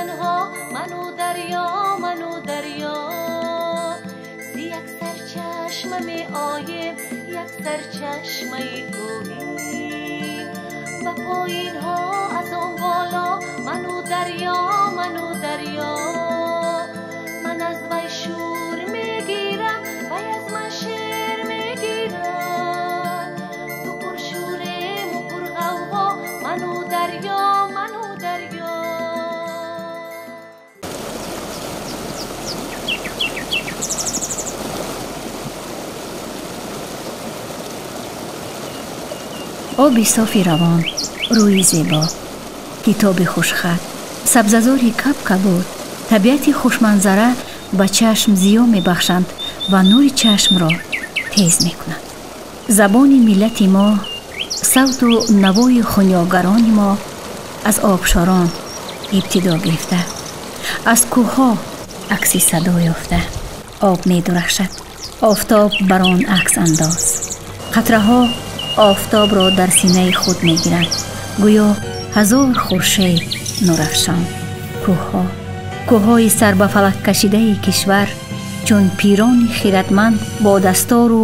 تنها، منو دریا، منو دریا. ز یک سرچشمه می آیم، یک سرچشمه کوهی. و پایین ها از آن بالا، منو دریا، منو دریا. من از وی شور میگیرم، وی از من شعر میگیرم. تو پرشوریم و پرغوغا، منو دریا، منو دریا. Оби софи равон, рӯи зебо, китоби хушхат, сабзазори кабкабуд, табиати хушманзара ба чашм зиё мебахшанд ва нури чашмро тез мекунанд. Забони миллати мо, савту навои хунёгарони мо аз обшорон ибтидо гирифта, аз кӯҳҳо акси садо ёфта, об медурахшад, офтоб бар он акс андоз. Қатраҳо офтобро дар синаи худ мегиранд, гӯё ҳазор хуршед нурафшон. Кӯҳҳо, кӯҳҳои сар ба фалак кашидаи кишвар, чун пирони хиратманд бо дастору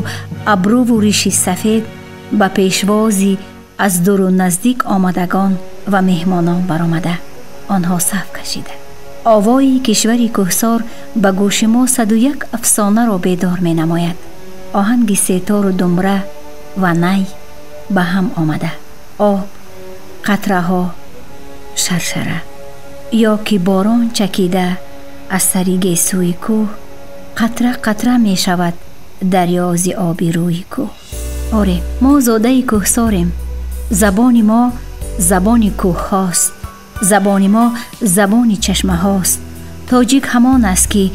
абруву риши сафед ба пешвози аз дуру наздик омадагон ва меҳмонон баромада, онҳо саф кашида. Овои кишвари кӯҳсор ба гӯши мо 101 афсонаро бедор менамояд. Оҳанги сетору думра ва най ба ҳам омада, об, қатраҳо, шаршара ё ки борон чакида аз сари гесӯи кӯҳ қатра қатра мешавад дарёзи оби рӯи кӯҳ. Оре, мо зодаи кӯҳсорем. Забони мо забони кӯҳҳост, забони мо забони чашмаҳост. Тоҷик ҳамон аст, ки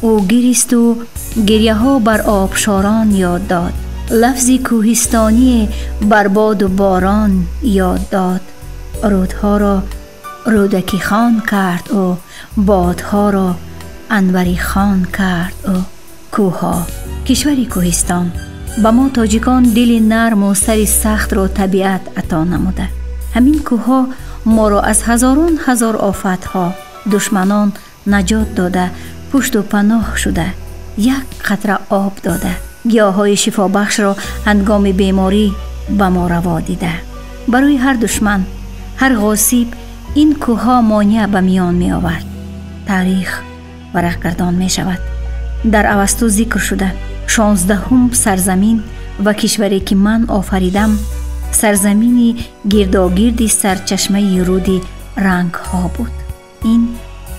ӯ гиристу гиряҳо бар обшорон ёд дод, лафзи кӯҳистоние бар боду борон ёд дод. Рӯдҳоро рӯдаки хон кард ӯ, бодҳоро анвари хон кард ӯ. Кӯҳҳо, кишвари кӯҳистон ба мо тоҷикон дили нарму сари сахтро табиат ато намуда. Ҳамин кӯҳҳо моро аз ҳазорон ҳазор офатҳо, душманон наҷот дода, пушту паноҳ шуда, як қатра об дода, гиёҳҳои шифобахшро ҳангоми беморӣ ба мо раво дида. Барои ҳар душман, ҳар ғосиб ин кӯҳҳо монеа ба миён меовард. Таърих варақгардон мешавад. Дар Авасту зикр шуда 16-ум сарзамин ва кишваре ки ман офаридам, сарзамини гирдогирди сарчашмаи руди рангҳо буд. Ин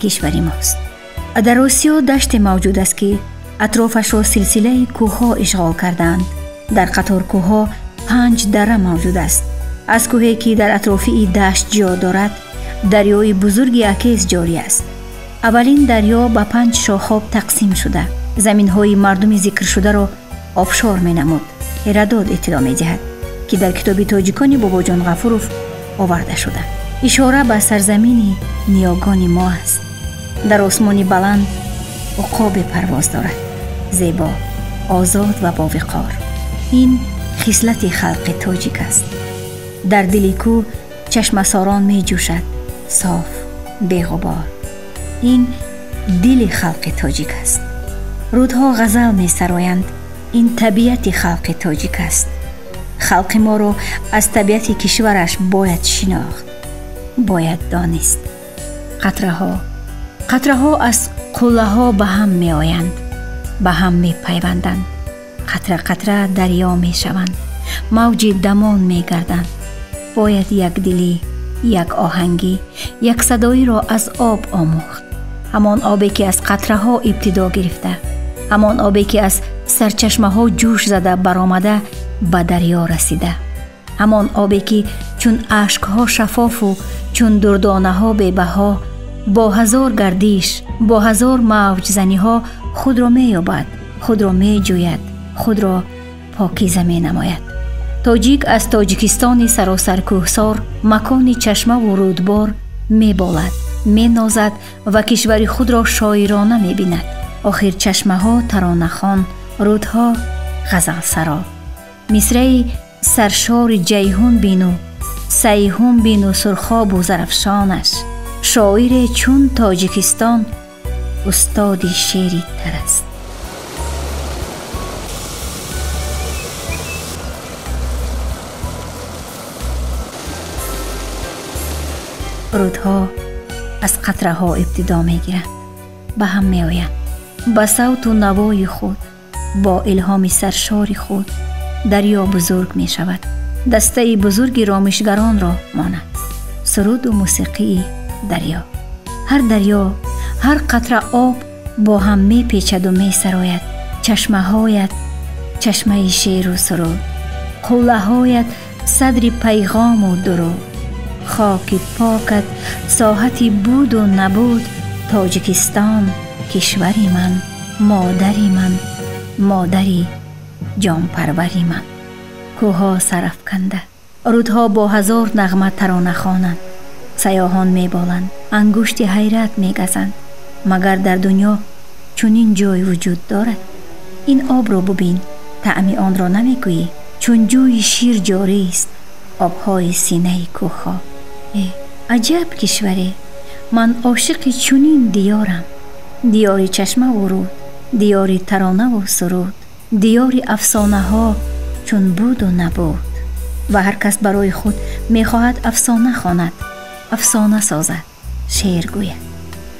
кишвари мост. Дар Осиё даште мавҷуд аст, ки атрофашро силсилаи кӯҳҳо ишғол кардаанд. Дар қатор кӯҳҳо 5 дара мавҷуд аст. Аз кӯҳе ки дар атрофии дашт ҷо дорад, дарёи бузурги Акес ҷорӣ аст. Аввалин дарё ба 5 шохоб тақсим шуда, заминҳои мардуми зикршударо обшор менамуд. Ҳерадот иттилоъ медиҳад, ки дар китоби тоҷикони Бобоҷон Ғафуров оварда шуда. Ишора ба сарзамини ниёгони мо аст. Дар осмони баланд уқобе парвоз дорад, зебо, озод ва бовиқор. Ин хислати халқи тоҷик аст. Дар дили кӯҳ чашмасорон меҷӯшад, соф, беғубор. Ин дили халқи тоҷик аст. Рӯдҳо ғазал месароянд. Ин табиати халқи тоҷик аст. Халқи моро аз табиати кишвараш бояд шинохт, бояд донист. Қатраҳо, қатраҳо аз қуллаҳо ба ҳам меоянд, ба ҳам мепайванданд, қатра қатра дарё мешаванд, мавҷи дамон мегарданд. Бояд якдилӣ, як оҳангӣ, яксадоиро аз об омӯхт. Ҳамон обе ки аз қатраҳо ибтидо гирифта, ҳамон обе ки аз сарчашмаҳо ҷӯш зада баромада ба дарё расида, ҳамон обе ки чун ашкҳо шафофу чун дурдонаҳо бебаҳо, бо ҳазор гардиш, бо ҳазор мавҷзаниҳо худро меёбад, худро меҷӯяд, худро покиза менамояд. Тоҷик аз Тоҷикистони саросар кӯҳсор, макони чашмаву рӯдбор меболад, менозад ва кишвари худро шоирона мебинад. Охир чашмаҳо таронахон, рӯдҳо ғазалсаро. Мисраи саршори ҷайҳун бину, сайҳун бину сурхобу зарафшонаш, Шоире чун Тоҷикистон устоди шеъри тар аст. Рудҳо аз қатраҳо ибтидо мегиранд, ба ҳам меоянд. Ба савту навои худ, бо илҳоми саршори худ дарё бузург мешавад. Дастаи бузурги ромишгаронро монад. Суруду мусиқии дарё. Ҳар дарё, ҳар қатра об бо ҳам мепечаду месарояд. Чашмаҳоят чашмаи шеъру суруд, қуллаҳоят садри пайғому дуруд. Хоки покат соҳати буду набуд. Тоҷикистон кишвари ман, модари ман, модари ҷонпарвари ман. Кӯҳҳо сарафканда, рудҳо бо ҳазор нағма тарона хонанд. Сайёҳон меболанд, ангушти ҳайрат мегазанд. Магар дар дунё чунин ҷой вуҷуд дорад? Ин обро бубин, таъми онро намегӯӣ, чун ҷӯи шир ҷорист обҳои синаи кӯҳҳо. Э, аҷаб кишваре! Ман ошиқи чунин диёрам. Диёри чашмаву руд, диёри таронаву суруд, диёри афсонаҳо чун буду набуд. Ва ҳар кас барои худ мехоҳад афсона хонад, афсона созад, шеър гӯяд.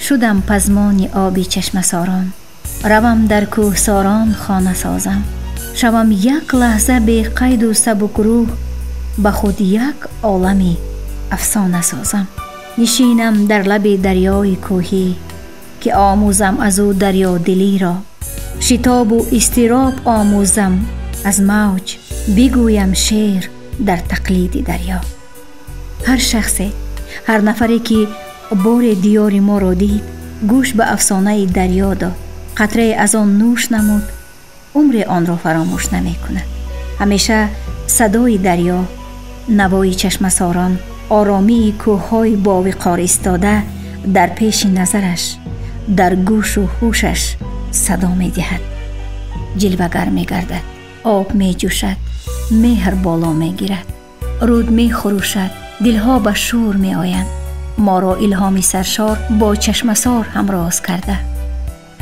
Шудам пазмони оби чашмасорон, равам дар кӯҳсорон хона созам. Шавам як лаҳза беқайду сабукрӯҳ, ба худ як олами афсона созам. Нишинам дар лаби дарёи кӯҳӣ, ки омӯзам аз ӯ дарёдилиро. Шитобу изтироб омӯзам аз мавҷ, бигӯям шеър дар тақлиди дарё. Ҳар шахсе, ҳар нафаре ки боре диёри моро дид, гӯш ба афсонаи дарё дод, қатрае аз он нӯш намуд, умре онро фаромӯш намекунад. Ҳамеша садои дарё, навои чашмасорон, оромии кӯҳҳои бовиқор истода дар пеши назараш, дар гӯшу ҳушаш садо медиҳад. Ҷилвагар мегардад, об меҷӯшад, меҳр боло мегирад, руд мехурӯшад, дилҳо ба шӯр меоянд. Моро илҳоми саршор бо чашмасор ҳамроз карда,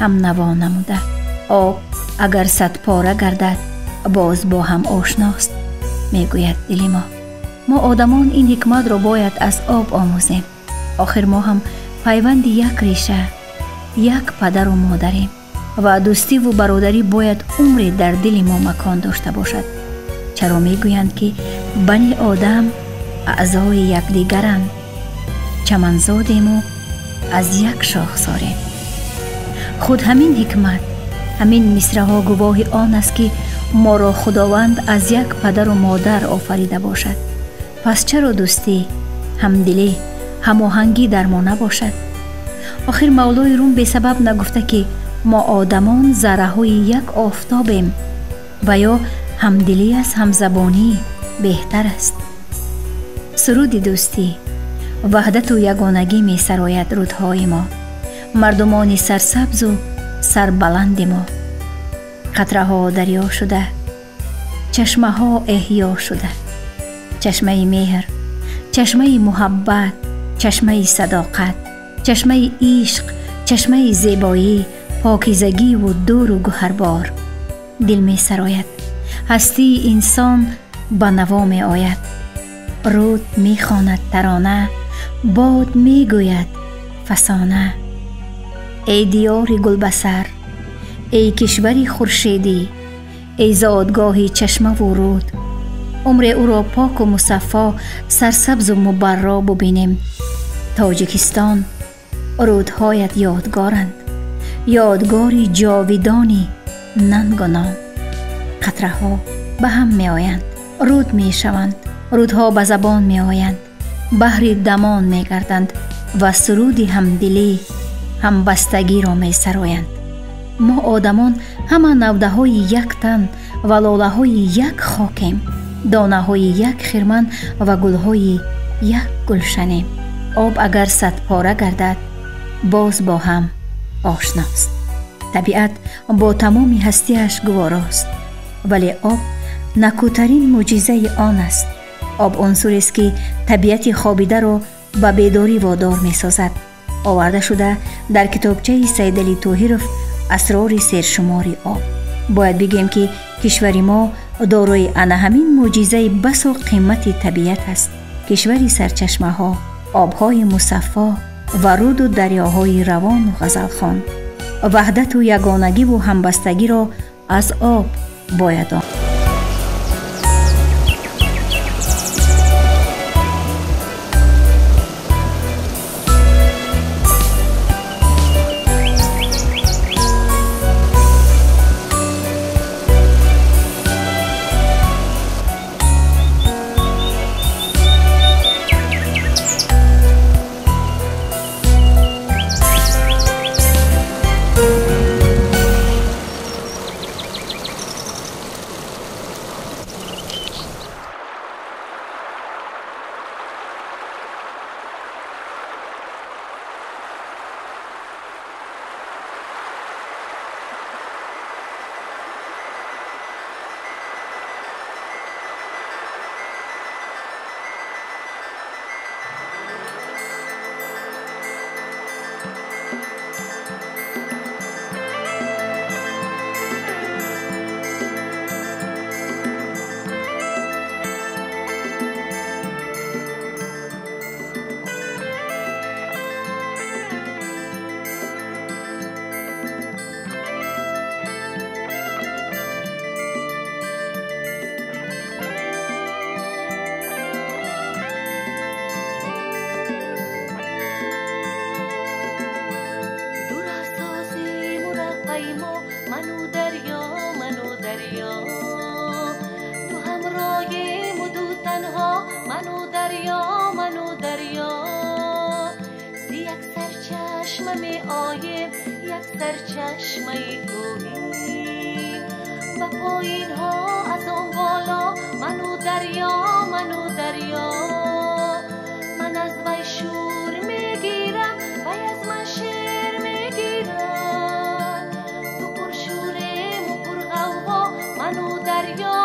ҳамнаво намуда. Об агар садпора гардад, боз бо ҳам ошност, мегӯяд дили мо. Мо одамон ин ҳикматро бояд аз об омӯзем. Охир мо ҳам пайванди як реша, як падару модарем ва дӯстиву бародарӣ бояд умре дар дили мо макон дошта бошад. Чаро мегӯянд, ки бани одам аъзои якдигаранд, чаманзодему аз як шохсорем. Худ ҳамин ҳикмат, ҳамин мисраҳо гувоҳи он аст, ки моро Худованд аз як падару модар офарида бошад. Пас чаро дӯстӣ, ҳамдилӣ, ҳамоҳангӣ дар мо набошад? Охир Мавлои Рум бесабаб нагуфта, ки мо одамон зарраҳои як офтобем ва ё ҳамдилӣ аз ҳамзабонӣ беҳтар аст. Суруди дӯстӣ, ваҳдату ягонагӣ месарояд рудҳои мо, мардумони сарсабзу сарбаланди мо. Қатраҳо дарё шуда, чашмаҳо эҳё шуда. Чашмаи меҳр, чашмаи муҳаббат, чашмаи садоқат, чашмаи ишқ, чашмаи зебоӣ, покизагиву дуру гӯҳарбор. Дил месарояд, ҳастии инсон ба наво меояд. Руд мехонад тарона, бод мегӯяд фасона. Эй диёри гулбасар, эй кишвари хуршедӣ, эй зодгоҳи чашмаву руд, умре ӯро поку мусаффо, сарсабзу мубарро бубинем. Тоҷикистон, рудҳоят ёдгоранд, ёдгори ҷовидони нангу ном. Қатраҳо ба ҳам меоянд, руд мешаванд, рудҳо ба забон меоянд, баҳри дамон мегарданд ва суруди ҳамдилӣ, ҳамбастагиро месароянд. Мо одамон ҳама навдаҳои як тан ва лолаҳои як хокем, донаҳои як хирман ва гулҳои як гулшанем. Об агар садпора гардад, боз бо ҳам ошност. Табиат бо тамоми ҳастиаш гуворост, вале об накӯтарин мӯъҷизаи он аст. Об унсурест, ки табиати хобидаро ба бедорӣ водор месозад. Оварда шуда дар китобчаи Саидалӣ Тоҳиров «Асрори сершумори об». Бояд бигӯем, ки кишвари мо дорои ана ҳамин мӯъҷизаи басо қимати табиат аст. Кишвари сарчашмаҳо, обҳои мусаффо ва руду дарёҳои равону ғазалхон. Ваҳдату ягонагиву ҳамбастагиро аз об бояд омӯхт. سرچشمه کوهی و پایین ها از آن بالا، منو دریا، منو دریا. من از وی شور میگیرم، وی از من شعر میگیرم. تو پرشوریم و پرغوغا، منو دریا.